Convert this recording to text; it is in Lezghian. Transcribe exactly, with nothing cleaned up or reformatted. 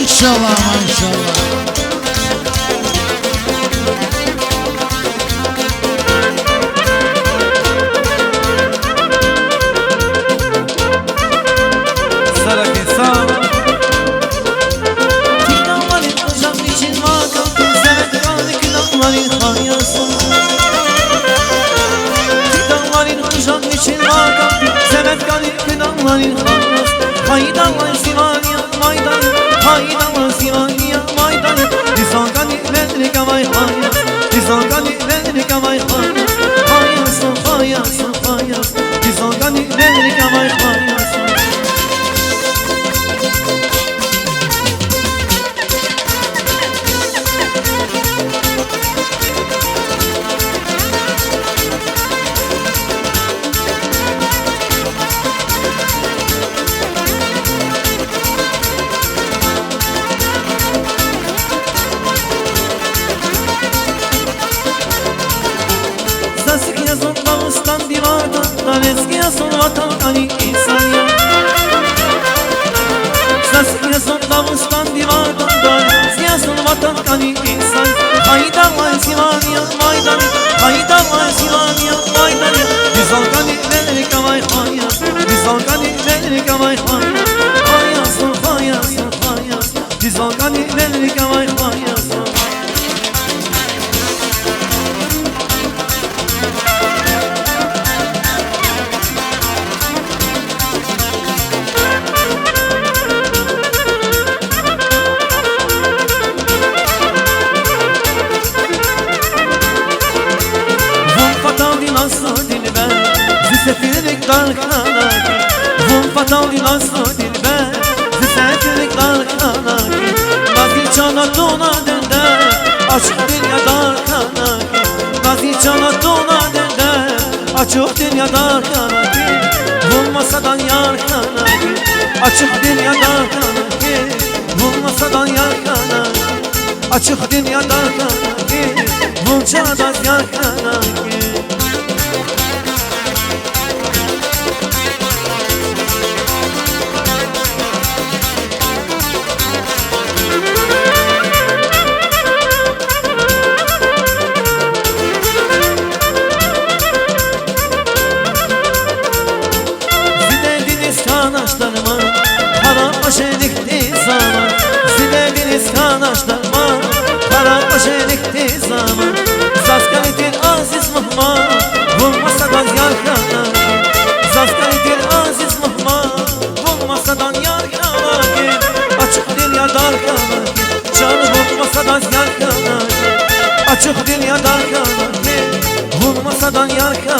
Машаллагь, машаллагь. Сара хьисан. Тидаларин къужах вичин вакан, Семет кӀани куьдаларин хаясун. Тидаларин къужах вичин вакан, Семет кӀани куьдаларин хаясун. Хайдалай зи ван я, майдан, хайдалай зи ван я, майдан. Зи зал кӀани велрик авай хаяс, зи зал кӀани велрик авай хаяс. Хаясун, хаясун, хаяс. Зи зал кӀани велрик авай хаяс. Заз кьазва Дагъустан диварда, лезги я зун, ватан кӀани инсан я. Заз кьазва Дагъустан диварда, лезги я зун, ватан кӀани инсан я. Хайдалай зи ван я, майдан, хайдалай зи ван я, майдан. Зи зал кӀани велрик авай хаяс, зи зал кӀани велрик авай хаяс. Хаясун, хаясун, хаяс. Зи зал кӀани велрик авай хаяс. Вун паталди, назлу дилбер, зи сефилрик дар хьана хьи. Вун паталди, назлу дилбер, зи сефилрик дар хьана хьи. Назли чан атуна дендер, ачух дуьнья дар хьана хьи. Назли чан атуна дендер, ачух дуьнья дар хьана хьи. Вун масадан яр хьана хьи, ачух дуьнья дар хьана хьи. Вун масадан яр хьана хьи, ачух дуьнья дар хьана хьи. Вун чандаз яр хьана хьи. Зи дердиниз хьанач дарман, хараб кьве шейни хьтин заман. Зи дердиниз хьанач дарман, хараб кьве шейни хьтин заман. Заз кӀани тир азиз мугьман, вун масадан яр хьана хьи. Заз кӀани тир азиз мугьман, вун масадан яр хьана хьи. Ачух дуьнья дар хьана хьи, чан, вун масадаз яр хьана хьи. Ачух дуьнья дар хьана хьи, вун масадан яр хьана хьи.